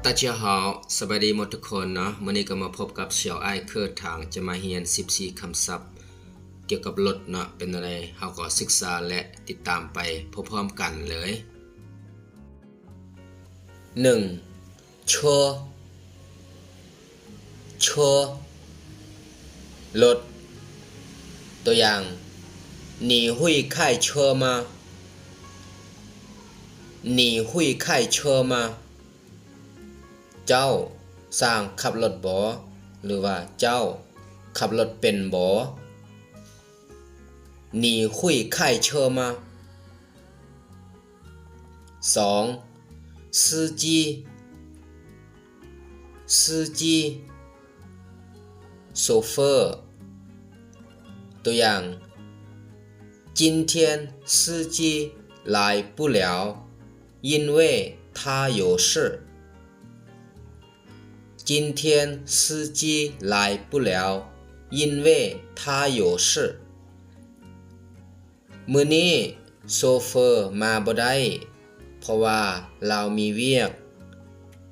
大家好 ສະບາຍດີໝົດທຸກຄົນເນາະ. ມື້ນີ້ກໍມາພົບກັບສຽວອ້າຍເຄີທາງ ຈະມາຮຽນສິບສີ່ຄຳສັບກ່ຽວກັບລົດເນາະ. ເປັນແນວໃດ ເຮົາກໍສຶກສາ ແລະ ຕິດຕາມໄປພ້ອມໆກັນເລີຍ. ໜຶ່ງ 车 车 ລົດ. ຕົວຢ່າງ 你会开车吗? 你会开车吗? ເຈົ້າຊ່າງຂັບລົດບໍ? ຫຼືວ່າເຈົ້າຂັບລົດເປັນບໍ? 你会开车吗? ສອງ 司机 司机 chauffeur. ຕົວຢ່າງ 今天司机来不了，因为他有事。今天司机来不了，因为他有事。 ມື້ນີ້ໂຊເຟີມາບໍ່ໄດ້ ເພາະວ່າລາວມີວຽກ.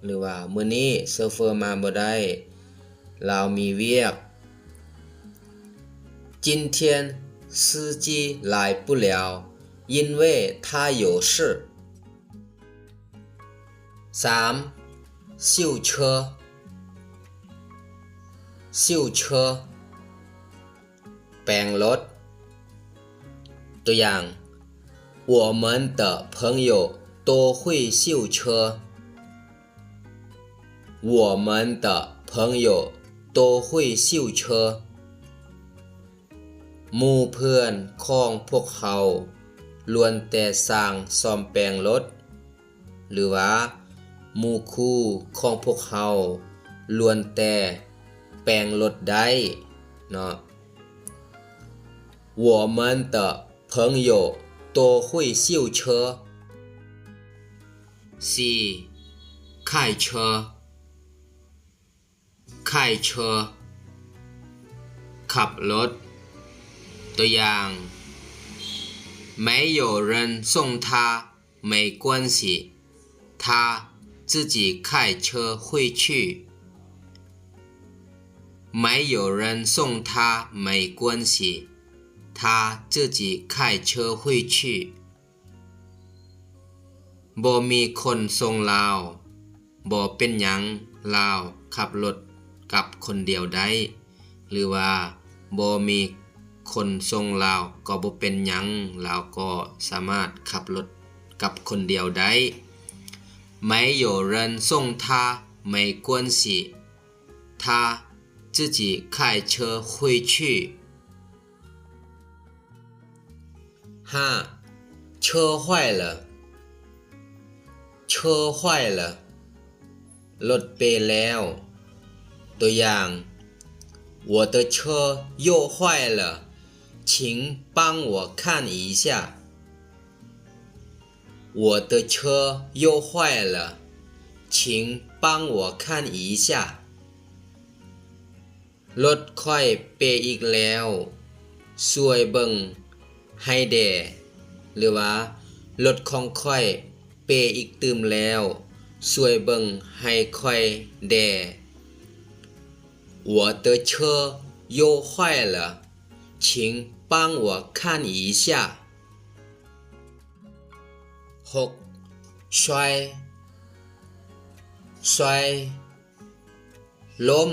ຫຼືວ່າ ມື້ນີ້ໂຊເຟີມາບໍ່ໄດ້ ລາວມີວຽກ. 今天司机来不了，因为他有事。 ສາມ 修车 修车 ແປງລົດ. ຕົວຢ່າງ 我们的朋友都会修车。我们的朋友都会修车。 ໝູ່ເພື່ອນຂອງພວກເຮົາລ້ວນແຕ່ຊ່າງສ້ອມແປງລົດ. ຫຼືວ່າ ໝູ່ຄູ່ຂອງພວກເຮົາລ້ວນແຕ່ແປງລົດໄດ້ເນາະ. 我们的朋友都会修车。 ສີ່ 开车 开车 ຂັບລົດ. ຕົວຢ່າງ 没有人送他，没关系，他自己开车回去。没有人送他，没关系，他自己开车回去。 ບໍ່ມີຄົນສົ່ງລາວ ບໍ່ເປັນຫຍັງ ລາວຂັບລົດກັບຄົນດຽວໄດ້. ຫຼືວ່າ ບໍ່ມີຄົນສົ່ງລາວກໍບໍ່ເປັນຫຍັງ ລາວກໍສາມາດຂັບລົດກັບຄົນດຽວໄດ້. 没有人送他，没关系，他自己开车回去。 ຫ້າ 车坏了 车坏了 ລົດເປ່ແລ້ວ. ຕົວຢ່າງ 我的车又坏了，请帮我看一下。我的车又坏了，请帮我看一下。 ລົດຂ້ອຍເປ່ອີກແລ້ວ ຊ່ວຍເບິ່ງໃຫ້ແດ່. ຫຼືວ່າ ລົດຂອງຂ້ອຍເປ່ອີກຕື່ມແລ້ວ ຊ່ວຍເບິ່ງໃຫ້ຂ້ອຍແດ່. 我的车又坏了，请帮我看一下。 ຫົກ 摔 摔 ລົ້ມ.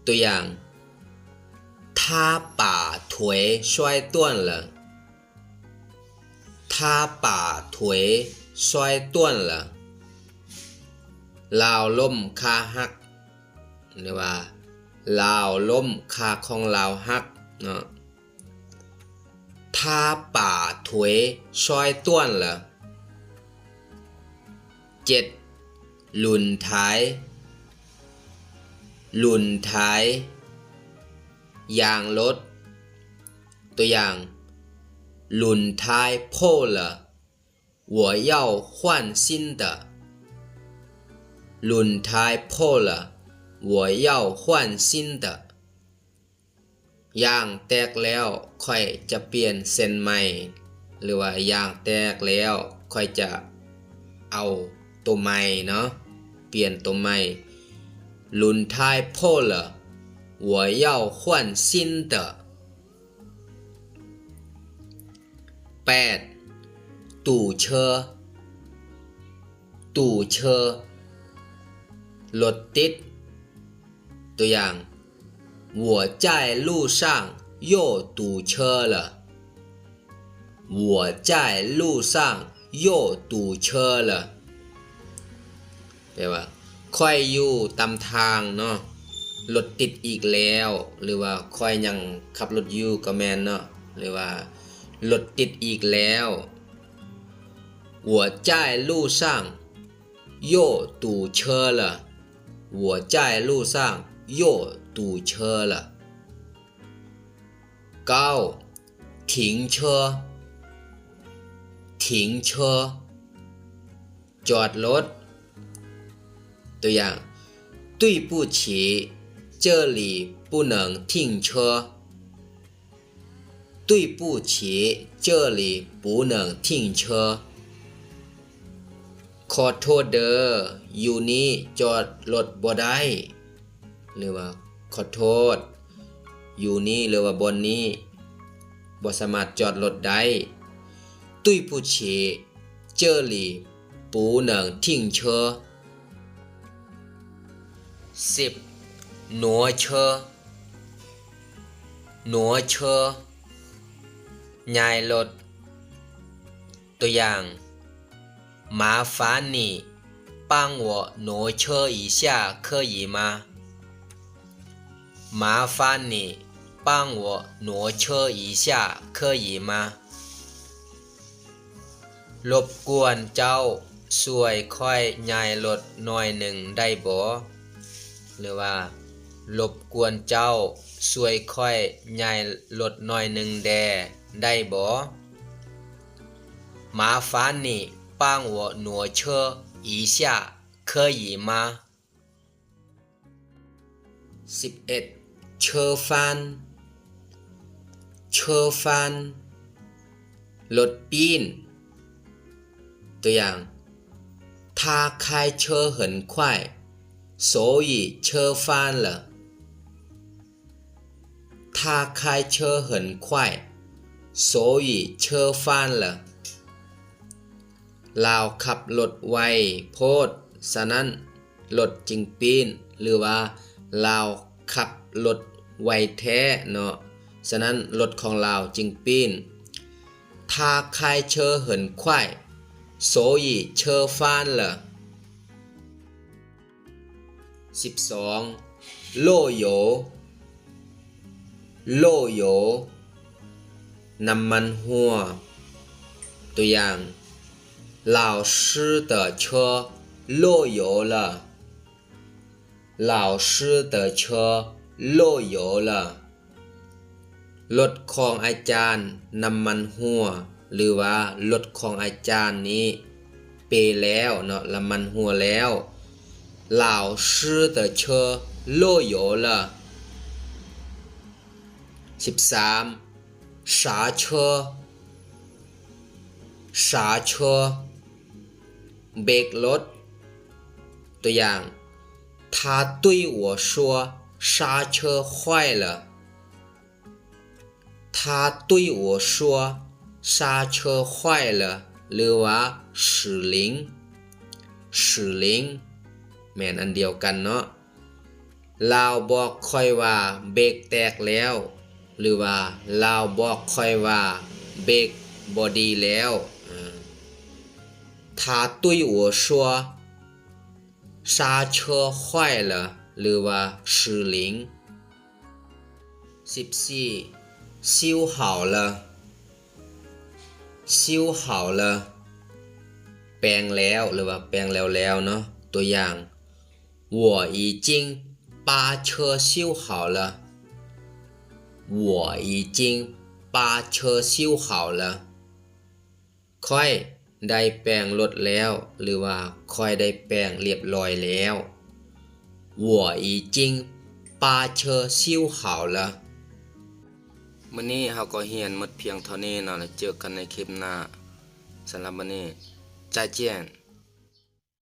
ຕົວຢ່າງ 他把腿摔断了。他把腿摔断了。 ລາວລົ້ມຂາຫັກ ຫຼືວ່າ ລາວລົ້ມຂາຂອງລາວຫັກເນາະ. 他把腿摔断了。 ເຈັດ 轮胎 轮胎 ຢາງລົດ. ຕົວຢ່າງ 轮胎破了，我要换新的。轮胎破了，我要换新的。 ຢາງແຕກແລ້ວ ຂ້ອຍຈະປ່ຽນເສັ້ນໃໝ່. ຫຼືວ່າ ຢາງແຕກແລ້ວ ຂ້ອຍຈະເອົາ ໂຕໃໝ່ເນາະ ປ່ຽນໂຕໃໝ່. 轮胎破了，我要换新的。ແປດ 堵车 堵车 ລົດຕິດ. ຕົວຢ່າງ 我在路上又堵车了。我在路上又堵车了。ແປວ່າ ຂ້ອຍຢູ່ຕາມທາງເນາະ ລົດຕິດອີກແລ້ວ ຫຼືວ່າ ຂ້ອຍຍັງຂັບລົດຢູ່ກໍແມ່ນເນາະ ຫຼືວ່າ ລົດຕິດອີກແລ້ວ. 我在路上又堵车了。我在路上又堵车了。 ເກົ້າ 停车 停车 ຈອດລົດ. ຕົວຢ່າງ 对不起，这里不能停车。对不起，这里不能停车。 ຂໍໂທດເດີ ຢູ່ນີ້ຈອດລົດບໍ່ໄດ້ ຫຼືວ່າ ຂໍໂທດ ຢູ່ນີ້ ຫຼືວ່າ ບ່ອນນີ້ບໍ່ສາມາດຈອດລົດໄດ້. 对不起，这里不能停车。 ສິບ 挪车 挪车 ຍ້າຍລົດ. ຕົວຢ່າງ 麻烦你帮我挪车一下可以吗？麻烦你帮我挪车一下可以吗？ ລົບກວນເຈົ້າຊ່ວຍຂ້ອຍຍ້າຍລົດໜ້ອຍໜຶ່ງໄດ້ບໍ່? ຫຼືວ່າ ລົບກວນເຈົ້າຊ່ວຍຂ້ອຍຍ້າຍລົດໜ້ອຍໜຶ່ງແດ່ໄດ້ບໍ່? 麻烦你帮我挪车一下可以吗？ ສິບເອັດ ເຊີຟານ ເຊີຟານ ລົດປີ້ນ. ຕົວຢ່າງ 他开车很快，所以车翻了。他开车很快，所以车翻了。 ລາວຂັບລົດໄວໂພດ ສະນັ້ນລົດຈຶ່ງປີ້ນ ຫຼືວ່າ ລາວຂັບລົດໄວແທ້ເນາະ ສະນັ້ນລົດຂອງລາວຈຶ່ງປີ້ນ. 他开车很快，所以车翻了。 ສິບສອງ 漏油 漏油 ນ້ຳມັນຮົ່ວ. ຕົວຢ່າງ 老师的车漏油了。老师的车漏油了。 ລົດຂອງອາຈານນ້ຳມັນຮົ່ວ ຫຼືວ່າລົດຂອງອາຈານນີ້ເປແລ້ວເນາະ ນ້ຳມັນຮົ່ວແລ້ວ. 老师的车漏油了。 ສິບສາມ 刹车 刹车 ເບຣກລົດ. ຕົວຢ່າງ 他对我说刹车坏了。 他对我说刹车坏了 ຫຼືວ່າ 齿轮 齿轮 ແມ່ນອັນດຽວກັນເນາະ. ລາວບອກຂ້ອຍວ່າເບຣກແຕກແລ້ວ ຫຼືວ່າ ລາວບອກຂ້ອຍວ່າເບຣກບໍ່ດີແລ້ວ. 他对我说刹车坏了 ຫຼືວ່າ 齿轮. ສິບສີ່ 修好了 修好了 ແປງແລ້ວ ຫຼືວ່າແປງແລ້ວໆເນາະ. ຕົວຢ່າງ 我已经把车修好了。我已经把车修好了。 ຂ້ອຍໄດ້ແປງລົດແລ້ວ ຫຼືວ່າ ຂ້ອຍໄດ້ແປງລຽບລ້ອຍແລ້ວ. 我已经把车修好了。 ມື້ນີ້ເຮົາກໍຮຽນໝົດພຽງເທົ່ານີ້ເນາະ ແລ້ວເຈີກັນໃນຄລິບໜ້າ. ສຳລັບມື້ນີ້ 再见。